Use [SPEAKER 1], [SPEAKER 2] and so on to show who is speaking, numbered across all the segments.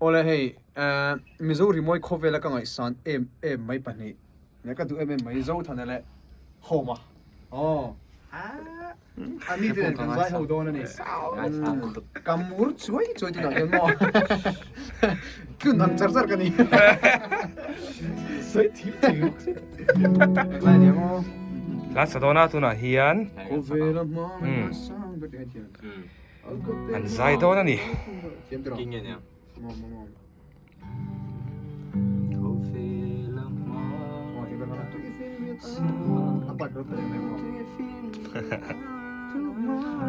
[SPEAKER 1] Awle hei Mizo rimawi khawvela ka ngaihsan em em mai pahnih leh ka duh em em mai Zothana leh Homa aw a mi te nen kan zai ho dawn a ni ka mur chuai chuai tunah hian maw tlun ang char char ka ni
[SPEAKER 2] sawi thim thei bawk si
[SPEAKER 1] lai ni ang aw
[SPEAKER 3] hla sa dawn a tunah hian
[SPEAKER 1] khawvela hma sang ber tih hian
[SPEAKER 3] An zai dawn a ni.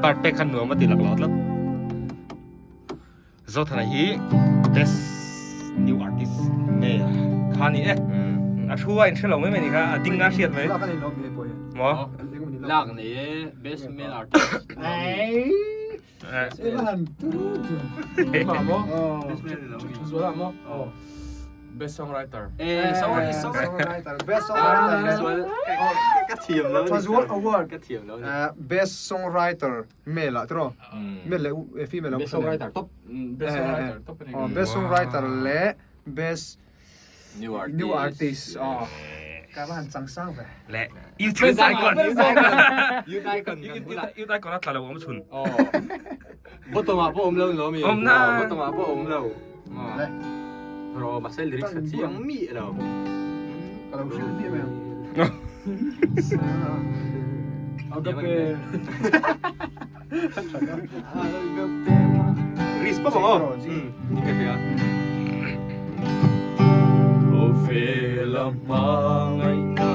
[SPEAKER 3] Part pek khan nuam a ti laklawh tlat. Zothana hi best new artist nge kha ni e. A thu a in hrelo mai mai ni kha a ding a hriat mai. Maw?
[SPEAKER 4] Lak nei e best male artist.
[SPEAKER 2] Best songwriter.
[SPEAKER 4] Eh, sorry, sorry.
[SPEAKER 1] Best songwriter.
[SPEAKER 4] Ka thiam lo.
[SPEAKER 1] Thazual award.
[SPEAKER 4] Ka thiam lo.
[SPEAKER 1] Best songwriter male ah tiraw? Male leh female ah.
[SPEAKER 4] Best songwriter top.
[SPEAKER 2] Best songwriter top ani.
[SPEAKER 1] Best songwriter leh best
[SPEAKER 4] New artist.
[SPEAKER 1] New artist. Oh. Ka va han chang sang ve.
[SPEAKER 3] Le YouTube icon.
[SPEAKER 4] Youth icon.
[SPEAKER 3] Youth icon a tla lo awm chhun.
[SPEAKER 4] Oh. Bottom ah pawh awm lo lo mi.
[SPEAKER 3] Awm na.
[SPEAKER 4] Bottom ah pawh awm lo. Le. Bro, mahse lyrics a chiang mi lo.
[SPEAKER 1] Ka lo hrilh mi mai ang. Agape.
[SPEAKER 3] Risk pa bang oh.
[SPEAKER 4] Khawvela hmangaihna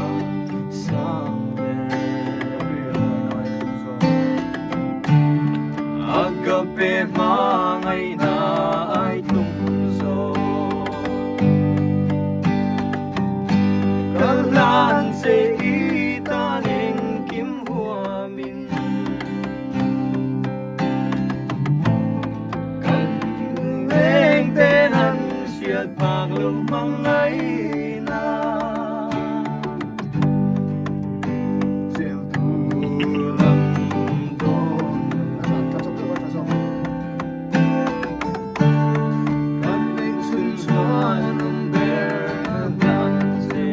[SPEAKER 4] sang ber Agape hmangaihna ai tlum zawk Ka hlan che i tan engkim huamin Kan leng ten an hriat phak lo hmangaihna Rel tu lam dawn Kan neih chhun chuan awm ber hlan che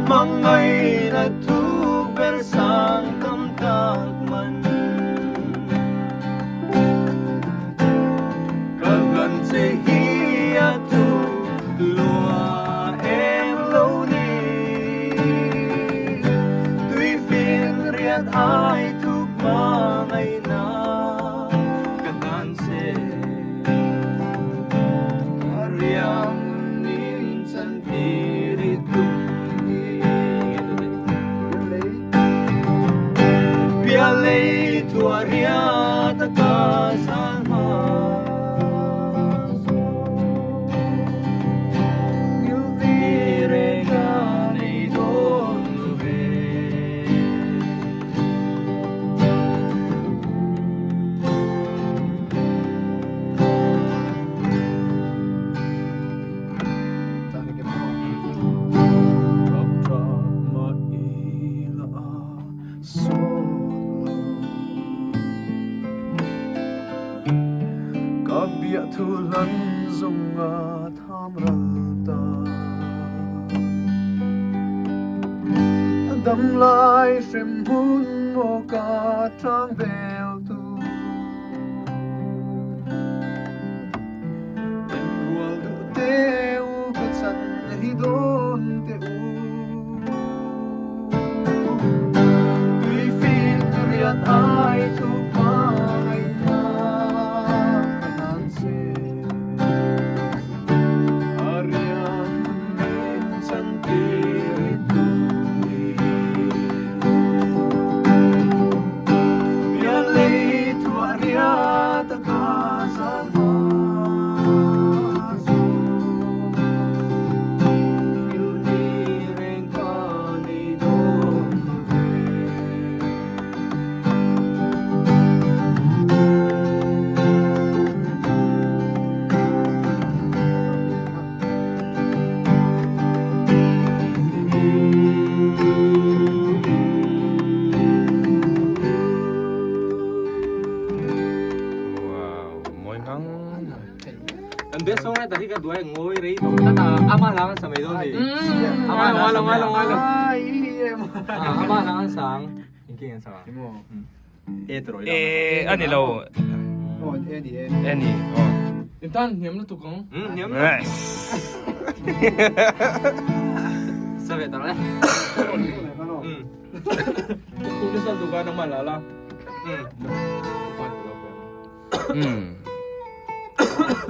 [SPEAKER 4] Hmangaihna thu ber sang tam tak man Ka hlan che hi a thu lua em lo ni Tui fin riat ai thu hmangaihna ka hlan che
[SPEAKER 1] Ka biahthu hlan zung a tham ral ta. A dam lai hrem hmun maw ka tang vel tu. Engrual duh te u ka chan hi dawn te u. Tui fin riat ai thu hmangaihna ka hlan che. A rian min chan tir i tui.
[SPEAKER 4] Kan best songwriter hi ka duai ngawi rei tawh tlat a, ama hlang an sa mai dawn ni. Ama hlang an sa mai ang. Ama hlang an sa ang. Engtin an sa ang?
[SPEAKER 3] E tawh ilo. E a ni lo.
[SPEAKER 1] Aw e ni e.
[SPEAKER 3] E ni aw.
[SPEAKER 2] In tan hniam lutuk ang.
[SPEAKER 4] Hniam.
[SPEAKER 3] Nice.
[SPEAKER 4] Sa ve tawh le.
[SPEAKER 2] Ku nasa duga na malala.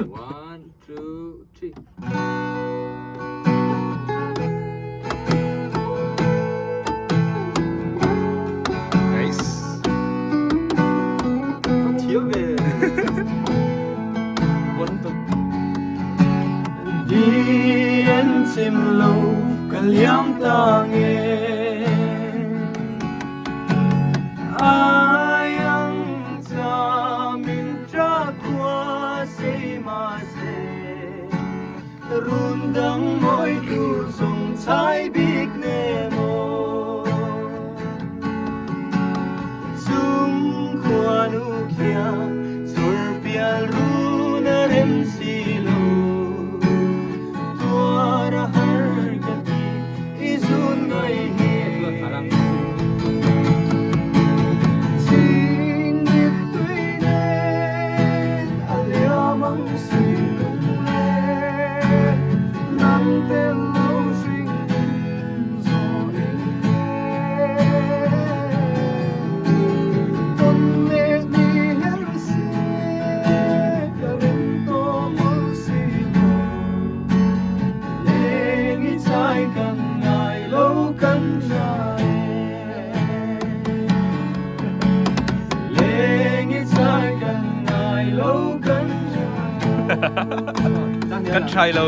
[SPEAKER 4] One, two, three.
[SPEAKER 3] Nice.
[SPEAKER 4] Thiam ve.
[SPEAKER 5] Di en chim lo ka liam ta nge Ai ang cha min tra khua sei ma se Run dang moi tur zong chai bik ne mo Chung khua nu khia chur pial run a rem si lo Tuar a har ka ti i zun ngai hi Ching mit tui nen a liam ang sui lung len Nang tel lo hring zo ing Ton le ni her se ka rem to mol si lo Leng i chai kan ngai lo kan trai Leng i chai kan ngai lo kan trai
[SPEAKER 3] Kan try lo.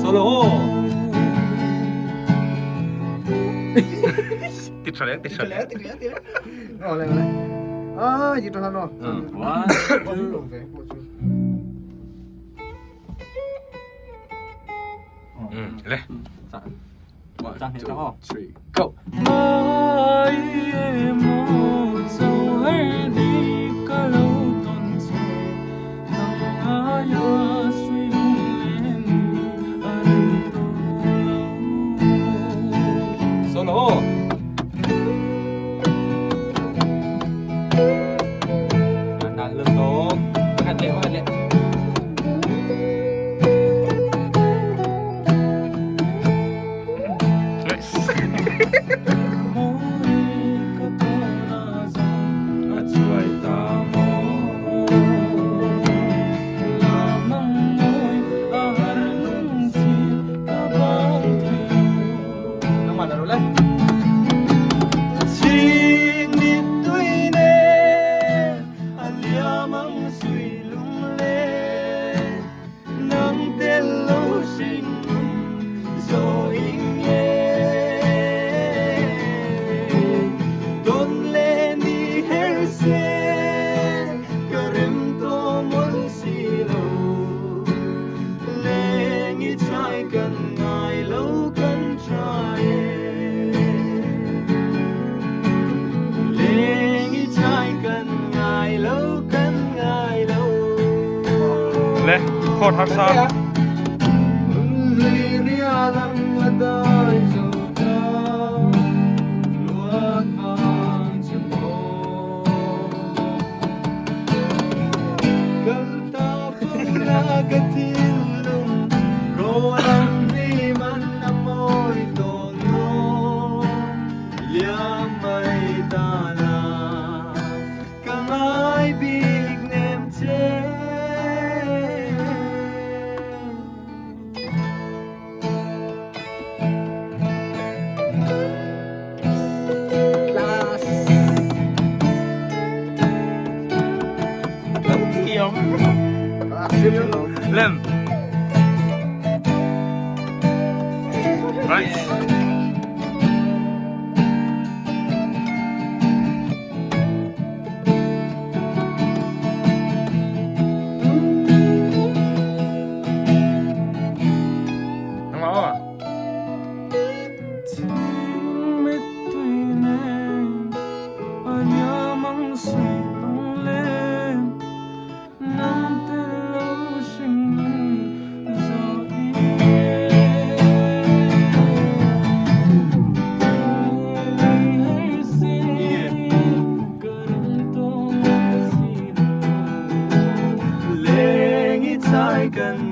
[SPEAKER 4] Solo.
[SPEAKER 3] Ti tha leng ti tha leng.
[SPEAKER 1] Aw le le. Ah, ji tha no.
[SPEAKER 4] One,
[SPEAKER 1] two,
[SPEAKER 3] Le.
[SPEAKER 2] One,
[SPEAKER 4] two,
[SPEAKER 2] two, three, go.
[SPEAKER 4] Solo. Nan lutuk. Pakhat leh, pakhat leh.
[SPEAKER 3] Nice.
[SPEAKER 1] Nangmah na ro le.
[SPEAKER 5] Ching mit tui nen a liam ang sui lung len Nang tel lo hring zo ing nge Don le ni her se ka rem to mol si lo Leng i chai kan ngai lo kan trai Leng i chai kan ngai lo kan ngai lo
[SPEAKER 3] Le, chord har sa.
[SPEAKER 5] Dai zo ta luat vang chi mo Kal ta pula ka thinlung ko lam ni man a moi to no Liam mai ta la ka ngai bik nem che.
[SPEAKER 1] Class.
[SPEAKER 3] Thiam.
[SPEAKER 1] Ah, sim lo.
[SPEAKER 3] Lem. Nice.
[SPEAKER 5] Kan.